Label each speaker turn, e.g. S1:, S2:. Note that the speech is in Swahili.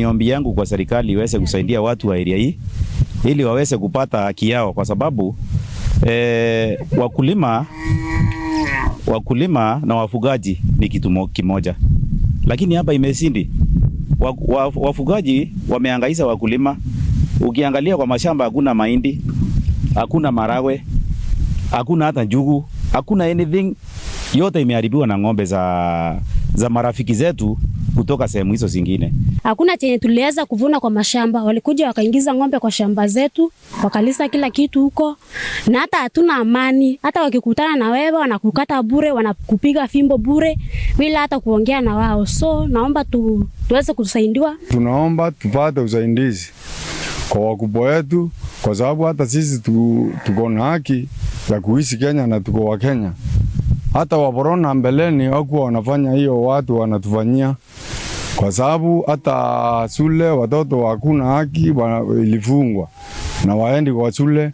S1: Ni ombi yangu kwa serikali iweze kusaidia watu wa area hii ili waweze kupata haki yao, kwa sababu wakulima na wafugaji ni kitu kimoja, lakini hapa imezidi. Wafugaji wamehangaisha wakulima. Ukiangalia kwa mashamba hakuna mahindi, hakuna maragwe, hakuna hata njugu, hakuna anything, yote imeharibiwa na ng'ombe za marafiki zetu kutoka sehemu hizo zingine.
S2: Hakuna chenye tuliweza kuvuna kwa mashamba. Walikuja wakaingiza ng'ombe kwa shamba zetu, wakalisha kila kitu huko, na hata hatuna amani. Hata wakikutana na wewe wanakukata bure, wanakupiga fimbo bure bila hata kuongea na wao. So naomba tuweze kusaidiwa.
S3: Tunaomba tupate usaidizi kwa wakubwa wetu, kwa sababu hata sisi tuko na haki ya kuishi Kenya na tuko wa Kenya. Hata Waborona mbeleni hawakuwa wanafanya hiyo, watu wanatufanyia, kwa sababu hata shule watoto hakuna haki, ilifungwa na waendi kwa shule.